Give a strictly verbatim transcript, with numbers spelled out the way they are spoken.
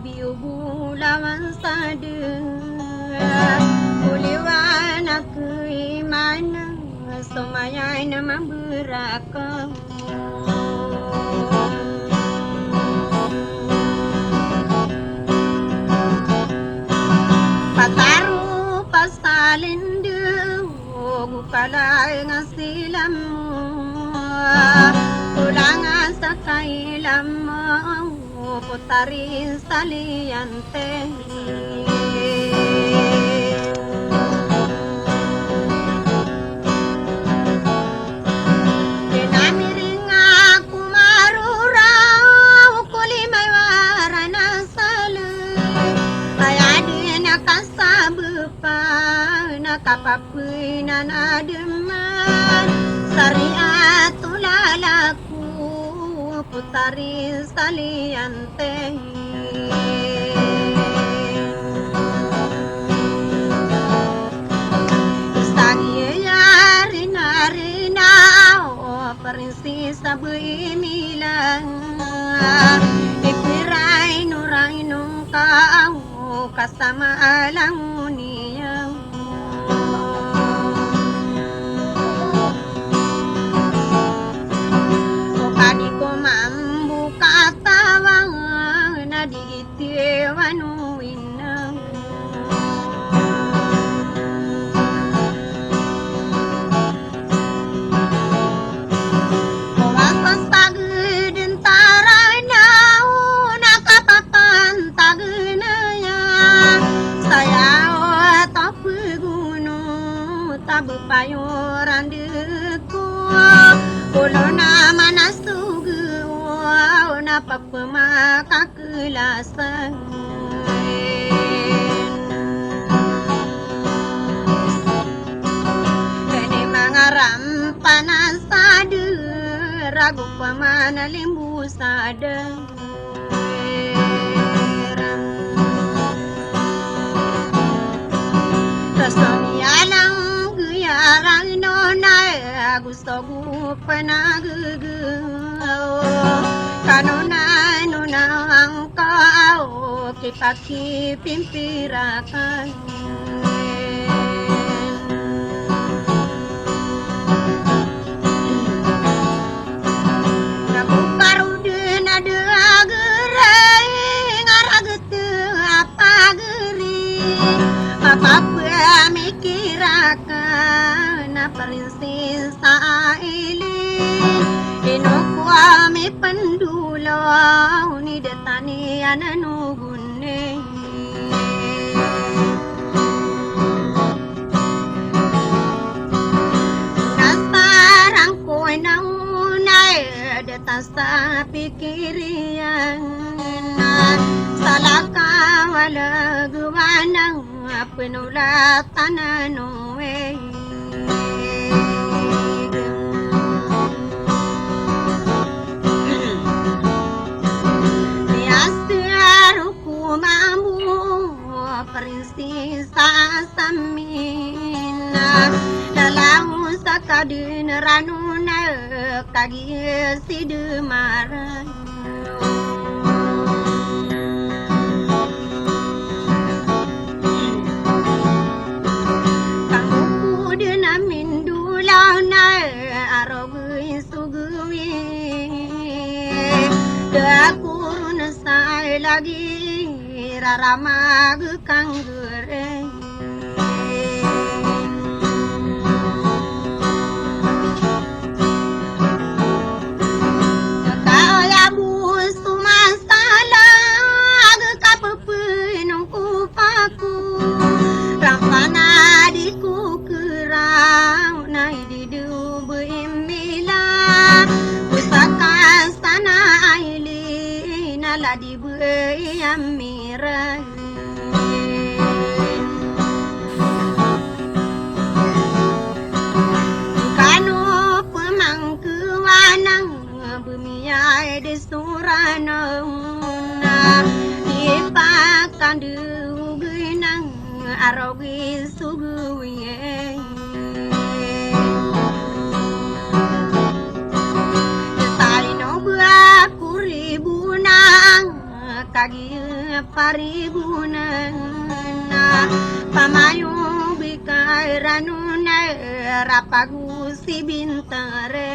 Biyo bolawan sa dn, oliwan ako i mana, so maya na mamberaka. Pataro pasal ndo, go kalangan silam, olangan sa kailam, potarin saliyan te. Inamiring ako marora, ko lima i wara na sala. Aya di na kasabpa, na kapapwinan a dman. Sariat o lalako, potarin saliyan te. Sa giyaya rina-rina o prinsisa bo i milang, ipiraino-raino ngka o kasama a langon iyan. O ka di ko mambo katawan a di gitiwan o ina. Ko masastag dn tarana o na kapapantag na aya. Saya o tapegono, tabepayoran dn ko. Olo na manasog o na papemakakelas. Kani mangarampan a sadr, ago pamanalimbo sadr. Kasamiyalang giyaran o na ago sogo panagagaw. Kano na nona angka o kipakipimpirakan. Na bo karo dn a da a gray, ngaragd a pagari, mapapamikir akn a prinsisa a ili, ino ko a mipndolaw ni da taniyan a nogon. Na sarang ko na onay, da ta sa pikir iyan. Salakaw a lagwan a pnolatan a noe. Miyasar ko mambo, prinsisa sa mina, lalaw sa kadn rano na kagiya si Dmaran. Pangoko dn a mindolaw na arog i sogowi, da ko ron sa lagi raramag kanggaray. Ka oya bo so masalag, kapepeno ko pako, rangkana di ko keraw, na idi do bo imila, pusaka sana aili, na ladi bo iyamira. Kano pemangkewan a bemiyai di sorana, ipakandeg inang arog i sogowi. Taino bo a koribonang kagiya paribonan, pamayo bikay ranon a rapago si bintare.